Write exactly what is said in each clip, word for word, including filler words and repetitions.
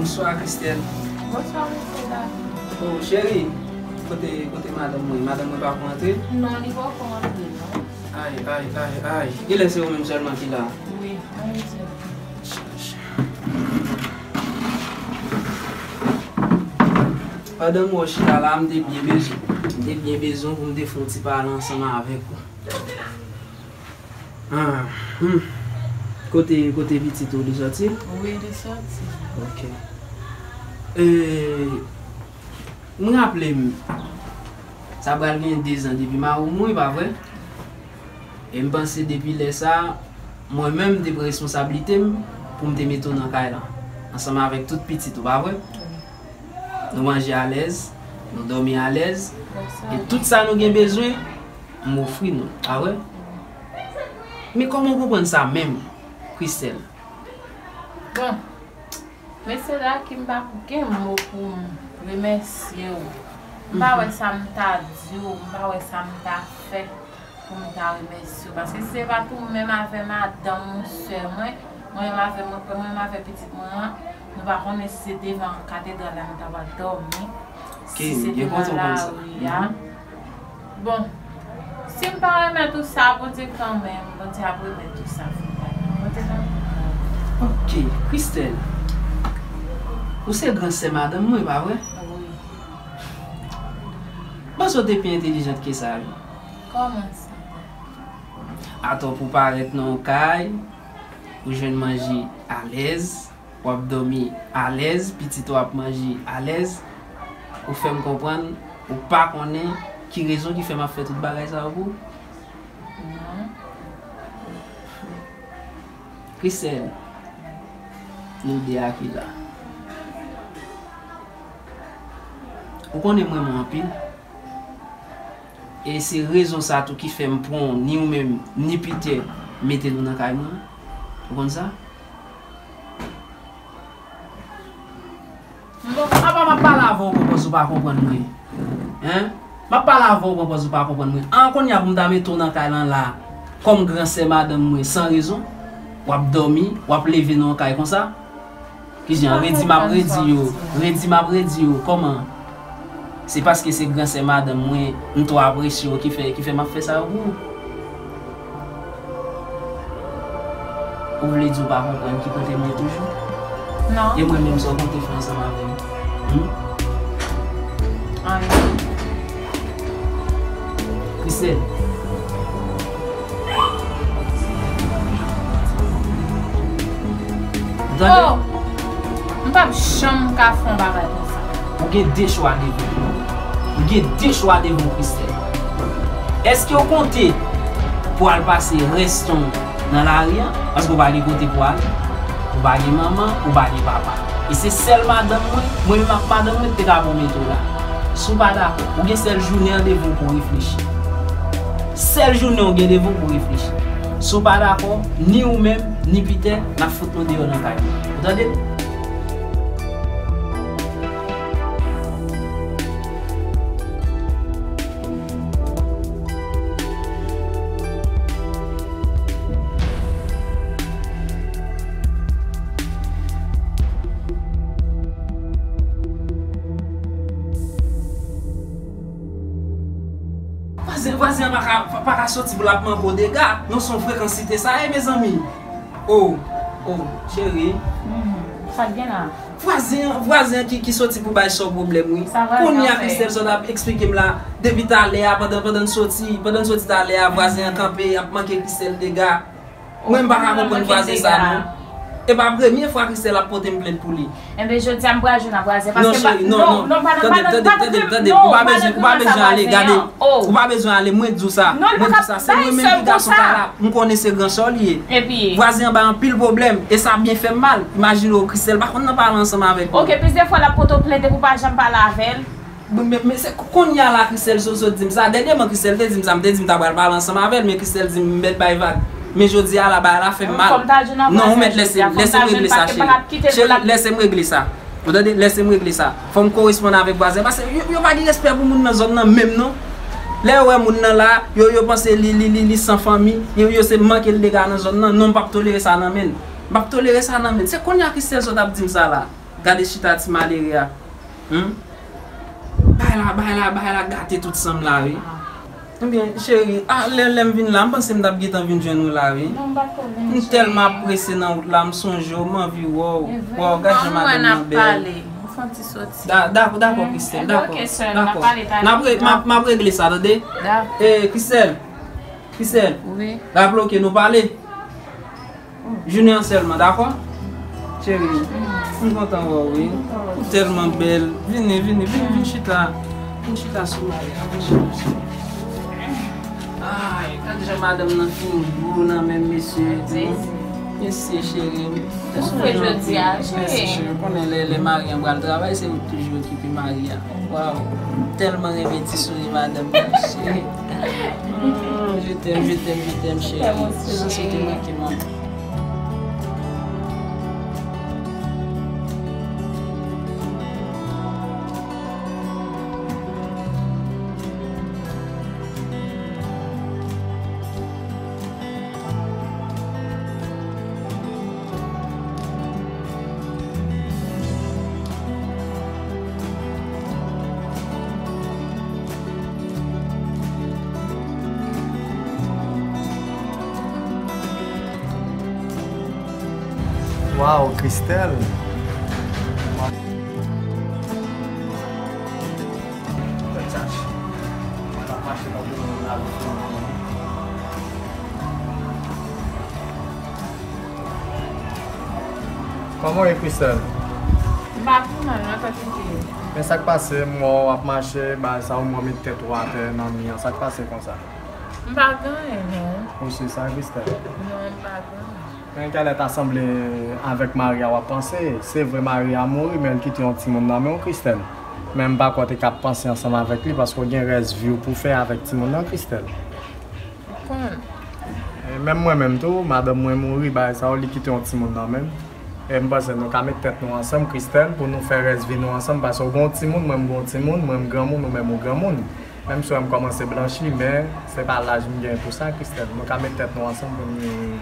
Bonswa, Christelle. Bonswa, mesye David. Oh, cheri, kote, kote madanm mwen? Madanm mwen poko antre? Non, li poko antre, non. Ay, ay, ay, ay. Genlè se ou menm sèlman ki la? Wi, mwen menm sèlman. Pandan m wè w chita la, m te byen bezwen. M te byen bezwen pou m te fè yon ti pale ansanm avèk ou. Ah, hmm. Kote, kote pitit ou, li sòti? Wi, li sòti. Ok. E, m raple m, sa pral gen dezan depi mari w mouri, pa vre? E m panse depi lè sa, mwen menm, m te pran responsablite m pou m te mete w nan kay la, ansanm avèk tout pitit ou, pa vre? Nou manje alèz, nou dòmi alèz, e tout sa nou gen bezwen, m ofri nou, pa vre? Men kòman w konprann sa menm, Christelle? Bon, mesye David, m pa gen mo pou m remèsye w. M pa wè sa m ta di w, m pa wè sa m ta fè pou m ta remèsye w. Paske se pa tou menm avè madanm ou sè mwen, mwen menm avè mwen, mwen menm avè pitit mwen an, nou pa konnen si se devan katedral la nou ta pral dòmi, si se devan lari a. Bon, si m pa remèt ou sa, Bondye kanmenm, Bondye ap remèt ou sa, frè Dani. Bondye kanmenm. Ok, Christelle, ou se gran sè madanm mwen, pa vre? Wi. Panse w te pi entèlijant ke sa, wi. Kòman sa? Atò pou parèt nan yon kay, ou jwenn manje alèz, w ap dòmi alèz, pitit ou ap manje alèz, ou fè m konprann ou pa konnen ki rezon ki fè m ap fè tout bagay sa yo pou ou? Non. Christelle, nou de a ki la. Ou konnen m renmen w anpil. E se rezon sa tou ki fè m pran w, ni ou menm, ni Peter, mete nou nan kay mwen. Ou konn sa? Apa m ap pale avè w ankò paske w pa konprann mwen? Hein? M ap pale avè w ankò paske w pa konprann mwen. An, kounye a pou m ta mete w nan kay lan la, kòm gran sè madanm mwen, san rezon, w ap dòmi, w ap leve nan yon kay konsa? Kijan? Redi m ap redi yo. Redi m ap redi yo. Kòman? Se paske se gran sè madanm mwen, m twò apresye w ki fè, ki fè m ap fè sa yo pou ou. Ou vle di w pa konprann ki kote m ye toujou? Non. E mwen menm, sa w konte fè ansanm avè m? Hmm? Anyen. Christelle. Ou tande? Oh! M p ap janm ka fè yon bagay konsa. Ou gen de chwa devan ou. Ou gen de chwa devan ou, Christelle. Èske w konte pou al pase rès tan w nan lari a? Paske w pa gen kote pou w ale. Ou pa gen manman, ou pa gen papa. E se sèl madanm mwen, mwen menm ak madanm mwen ki te ka pèmèt ou la. Si w pa dakò, ou gen sèl jounen an devan w pou w reflechi. Sèl jounen w gen devan w pou w reflechi. Si w pa dakò, ni ou menm, ni Peter, n ap fout nou deyò nan kay mwen. Ou tande? Vwazen, vwazen an pa ka, pa, pa ka soti pou l ap manke w dega. Non, se yon frekansite sa ye, mezanmi. Oh, oh, cheri. Mhm. Sa k gen la? Vwazen an, vwazen an ki, ki soti pou bay sè w pwoblèm, wi. Sa vwazen an fè? Kounye a, Christelle, sa w t ap eksplike m la, depi talè a, pandan, pandan n soti, pandan n soti talè a, vwazen an kanpe, ap manke Christelle dega. Mwen, m pa ka konprann vwazen sa, non. E pa premye fwa Christelle ap pote m plent pou li. Enben, jodi a, m pral jwenn ak vwazen, paske... Non, cheri, non, non. Non, non, pa nan, pa nan, pa nan, non, pa nan kriye sa vwazen an. Ou pa bezwen ale, mwen di w sa. Mwen di w sa, se mwen menm ki gason kay la. M konnen se gran sè w li ye. Epi? Vwazen an bay anpil pwoblèm, e sa byen fè m mal. Imajine w, Christelle pa konn nan pale ansanm avèk mwen. Oke, plizyè fwa l ap pote w plent epi w pa janm pale avè l. Bon, men, men se kounye a la Christelle sot, sot di m sa. Dènyèman, Christelle te di m sa, m te di m ta pral pale ansanm avè l, men Christelle di m mèt bay vag. Men jodi a la, bagay la fè m mal. Non, ou mèt lèse m, lèse m regle sa, cheri. Cheri, lèse m regle sa. Ou tande? Lèse m regle sa. Fò m koresponn avèk vwazen, paske yo, yo pa gen respè pou moun nan zòn nan menm, non. Lè yo wè moun nan la, yo, yo panse li, li, li, li san fanmi, yo, yo se manke l dega nan zòn nan. Non, m p ap tolere sa nan men l. M p ap tolere sa nan men l. Se kounye a Christelle sot ap di m sa la. Gade chita ti malere a. Hmm? Bay la, bay la, bay la, gate tout san m la, wi. Ebyen, cheri, a, lè, lè m vin la, m panse m t ap gentan vin jwenn ou la, wi. Non, m pa t ko vin, cheri. M tèlman ap prese nan wout la, m sonje w, m anvi wè w. Wè w, gad jan madanm nan bèl. Mwen ap pale. Mwen fè yon ti soti. Da-, dakò, dakò, Christelle, dakò. Ebyen, ok, sè, n ap pale talè. N ap re-, m ap, m ap regle sa, tande? Dakò. E, Christelle, Christelle, raple w ke nou pale. Jounen an sèlman, dakò? Cheri, m kontan wè w, wi. Ou tèlman bèl. Vini, vini, vini, vin chita. Vin chita sou mari a, vin chita, cheri. Ay, gad jan madanm nan fin gwo nan men mesye. Mesye, cheri. Ou fre jodi a, cheri. Mèsi, cheri. Ou konnen lè, lè mari an pral travay, se ou ki toujou okipe mari a. Waw, m tèlman renmen ti souri madanm nan, cheri. Mm, je t'aime, je t'aime, je t'aime, cheri. Sa se te manke manman. Waw, Christelle. Kòman w ye, Christelle? M pa pi mal, non, sa ki te ye. Men sa k pase, m wè w ap mache, bagay sa, ou m wè w met tèt ou atè nan mi an. Sa k pase konsa? M pa gen anyen, non. Ou si sa, Christelle? Non, m pa gen anyen. Men kèlè ta sanble avèk mari a w ap panse. Se vre mari a mouri, men l kite yon timoun nan men w, Christelle. Men m pa kwè w te ka ap panse ansanm avèk li, paske w gen rès vi w pou fè avèk timoun nan, Christelle. Ou konn. E menm mwen menm tou, madanm mwen mouri, bagay sa yo, li kite yon timoun nan men m. E m panse nou ka met tèt nou ansanm, Christelle, pou nou fè rès vi nou ansanm, paske w gen yon timoun, mwen m gen yon timoun, mwen m granmoun, ou menm ou granmoun. Menm si w wè m kòmanse blanchi, men se pa laj m gen pou sa, Christelle. Nou ka met tèt nou ansanm pou nou,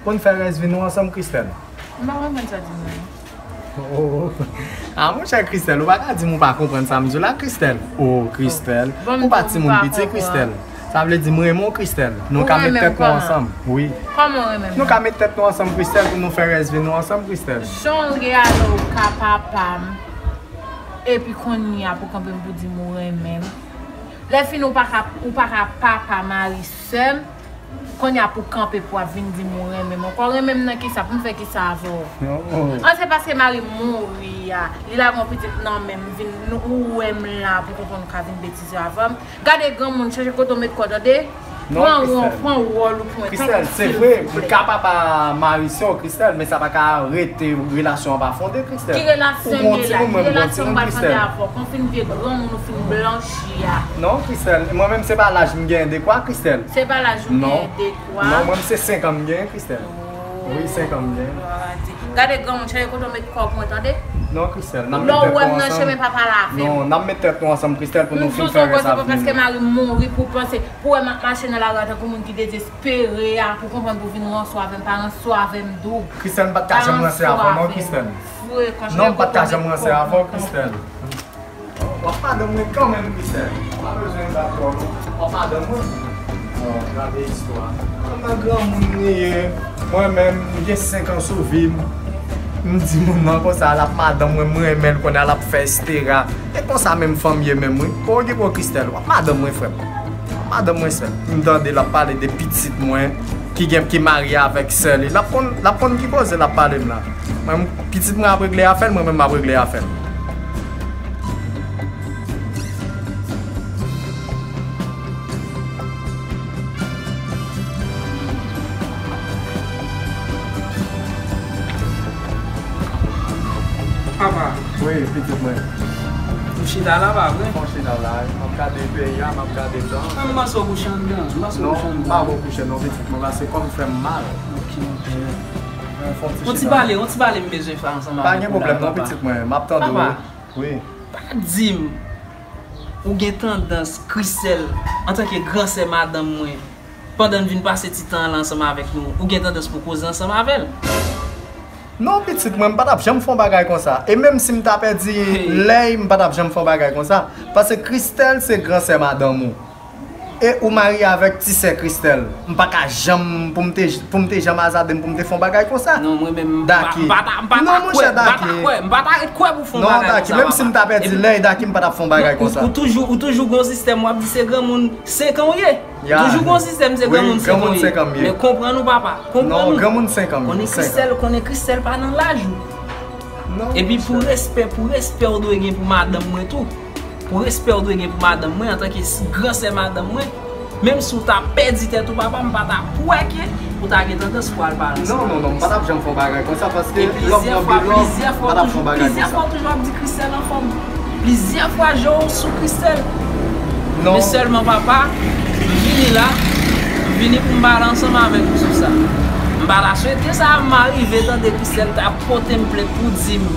pou n fè rès vi nou ansanm, Christelle. M pa konprann sa w di m nan. Oh. Ah, monchè, Christelle, ou pa ka di m ou pa konprann sa m di w la, Christelle. Oh, Christelle. Ou pa timoun piti, Christelle. Sa vle di m renmen w, Christelle. Nou ka met tèt nou ansanm. Wi. Kòman w renmen m? Nou ka met tèt nou ansanm, Christelle, pou nou fè rès vi nou ansanm, Christelle. Jan w ye a la, ou ka papa m. Epi kounye a pou kanpe m pou di m ou renmen m. Lè fini ou pa ka, ou pa ka papa mari sè m. Kounye a pou kanpe pou ap vin di m ou renmen m ankò. Renmen m nan kisa? Pou m fè kisa avè w? Oh. An, se paske mari m mouri a. Li lage yon pitit nan men m, vin, ou wè m la pou konprann ou ka vin betize avè m. Gade granmoun, chèche kote w met kò w, tande? Non, pran wòl, Christelle. Pran wòl ou pou mwen, tanpri, silvouplè. Christelle, se vre, m ka papa mari sè w, Christelle, men sa pa ka rete relasyon an pa fonde, Christelle. Ki relasyon ye la? Ki relasyon m pral fonde avè w? Kon fin vye granmoun ou fin blanchi a. Non, Christelle, mwen menm se pa laj m genyen dekwa, Christelle. Se pa laj ou genyen dekwa? Non, mwen menm se senk an m genyen, Christelle. Wi, senk an m genyen. Gade granmoun, chèche kote w met kò w pou mwen, tande? Non, Christelle, n ap met tèt nou ansanm. Lè w wè m nan chemen, pa pale avè m. Non, n ap met tèt nou ansanm, Christelle, pou nou fin fè rès avenir. M sou son kote, pa paske mari m mouri pou w panse, pou w wè m ap mache nan lari an tankou moun ki dezespere a, pou w konprann pou w vin ranse w avè m, pa ranse w avè m doub. Christelle, m pa t ka janm ranse avè w, non, Christelle. Non, m pa t ka janm ranse avè w, Christelle. W ap madanm mwen kanmenm, Christelle. Pa bezwen bat kò w, non. W ap madanm mwen. Oh, gade istwa. Kòman granmoun li ye? Mwen menm, m gen senk an sou vi m. M di moun nan konsa, l ap madanm mwen, m renmen l, kounye a l ap fè estera. E konsa menm fanm ye menm, wi. Bon, gen bon, Christelle, w ap madanm mwen, frè m. W ap madanm mwen, sè m. M tande l ap pale de pitit mwen, ki gen, ki marye avèk sè li. L ap konn, l ap konn ki koze l ap pale m la. Mwen, pitit mwen ap regle afè l, mwen menm m ap regle afè m. Papa. Wi, pitit mwen. Ou chita la, pa vre? Mwen chita la, m ap gade peyi a, m ap gade tan. Mwen, m panse w kouche anndan, m panse w kouche anndan. Non, m pa kouche non, pitit mwen, paske kò m fè m mal. Ok, ok. Yon ti pale, yon ti pale m bezwen fè ansanm avè w la, papa. Pa gen pwoblèm non, pitit mwen, m ap tande w. Papa, wi. Pa di m ou gen tandans, Christelle, antanke gran sè madanm mwen, pandan n vin pase ti tan an la ansanm avèk nou, ou gen tandans pou koze ansanm avè l. Non, pitit mwen, m pa t ap janm fè yon bagay konsa. E menm si m ta pèdi lèy, m pa t ap janm fè yon bagay konsa. Paske Christelle se gran sè madanm ou. E ou marye avèk ti sè Christelle. M pa ka janm, pou m te, pou m te janm azade m pou m te fè yon bagay konsa. Non, mwen menm, m pa, Daki. M pa ta, m pa ta Non, monchè, kwè, m pa ta Daki. kwè, m pa ta ret kwè pou fè yon Non, bagay Daki, konsa, menm si m papa. ta pèdi Epi, lèy, Daki, m pa t ap fè yon bagay non, ou, konsa. ou toujou, ou toujou gon sistèm, w ap di se granmoun senk an w ye. Ya. Toujou gon sistèm se Wi, granmoun senk an granmoun ye. senk an m ye. Men konprann ou papa, konprann Non, ou. granmoun senk an m ye, Konnen senk an. Christelle, konnen Christelle pa nan laj ou. Non, Epi pou monchè. respè, pou respè ou dwe gen pou madanm mwen tou. Pou respè ou dwe gen pou madanm mwen antanke s- gran sè madanm mwen. Menm si w ta pèdi tèt ou papa, m pa ta kwè ke ou ta gen tandans pou al pale ansanm Non, non, non, m pa t ap janm fè yon bagay konsa paske E lòm plizyè nan fwa, bi lòm, plizyè m fwa pa t ap fè yon toujou, bagay plizyè konsa. fwa toujou ap di Christelle anfòm. Plizyè fwa je w sou Christelle. Non. Men sèlman papa, m vini la, m vini pou m pale ansanm avèk ou sou sa. M pa ta swete sa m arive tande Christelle ta pote m plent pou di m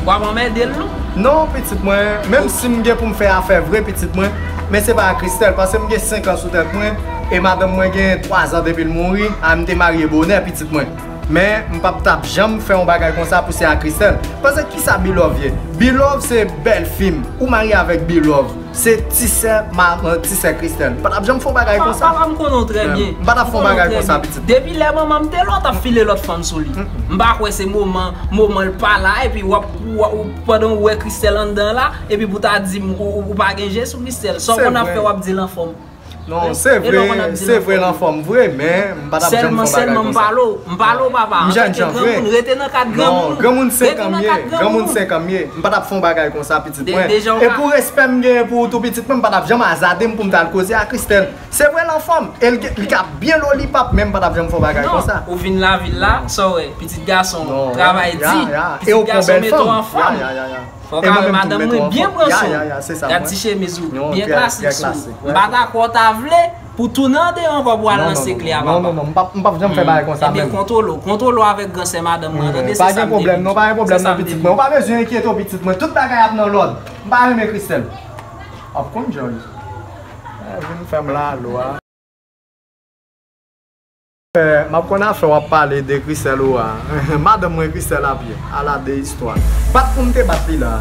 w ap anmède l non. Non, pitit mwen, menm si m gen pou m fè afè vre, pitit mwen, men se pa ak Christelle, paske m gen senk an sou tèt mwen, e madanm mwen gen twa zan depi l mouri, a m te marye bonè, pitit mwen. Men, m p ap t ap janm fè yon bagay konsa pou se ak Christelle. Paske kisa Bilove ye? Bilove se bèl fi m. Ou marye avèk Bilove. Se ti sè, ma, ti sè Christelle. M pa t ap janm fè yon bagay konsa. Papa m konnen w trè byen. M pa t ap fè yon bagay konsa, pitit. Depi lè manman m te la, w t ap file lòt fanm sou li. M pa kwè se moman, moman l pa la, epi w ap, w ap, pandan w wè Christelle anndan la, epi pou w ta di m ou, ou, ou pa gen je sou Christelle. Sa w konn ap fè, w ap di l anfòm. Non, se vre, se vre l anfòm vre, men m pa t ap janm fè yon bagay konsa. Sèlman, sèlman m pale w, m pale w papa, antanke granmoun, rete nan kad granmoun ou. Non, granmoun senk an m ye, granmoun senk an m ye. M pa t ap fè yon bagay konsa, pitit mwen. E pou respè m genyen pou ou tou, pitit mwen, m pa t ap janm azade m pou m t al koze ak Christelle. Se vre l anfòm, e l, li ka byen lollipop, men m pa t ap janm fè yon bagay konsa. Non, ou vin lavil la, sa w wè, pitit gason travay di, pitit gason mete w anfòm. Fò w ka wè madanm mwen byen pran swen w. Gad ti chemiz ou, byen klasik sou ou. M pa ta kwè w ta vle pou tounen andeyò ankò pou al nan sekle a papa. Non, non, non, m p ap, m p ap janm fè bagay konsa menm. Ebyen, kontwole w, kontwole w avèk gran sè madanm mwen, tande, se sa m te vle di. Pa gen pwoblèm non, pa gen pwoblèm non, pitit mwen. Ou pa bezwen enkyete w, pitit mwen. Tout bagay ap nan lòd. M pa renmen Christelle. W ap konn, George. Eh, vin fè m lalo a. Eh, m ap konn afè w ap pale de Christelle ou a. Madanm mwen Christelle ap ye. Ala de istwa. Bat pou m te bat li la.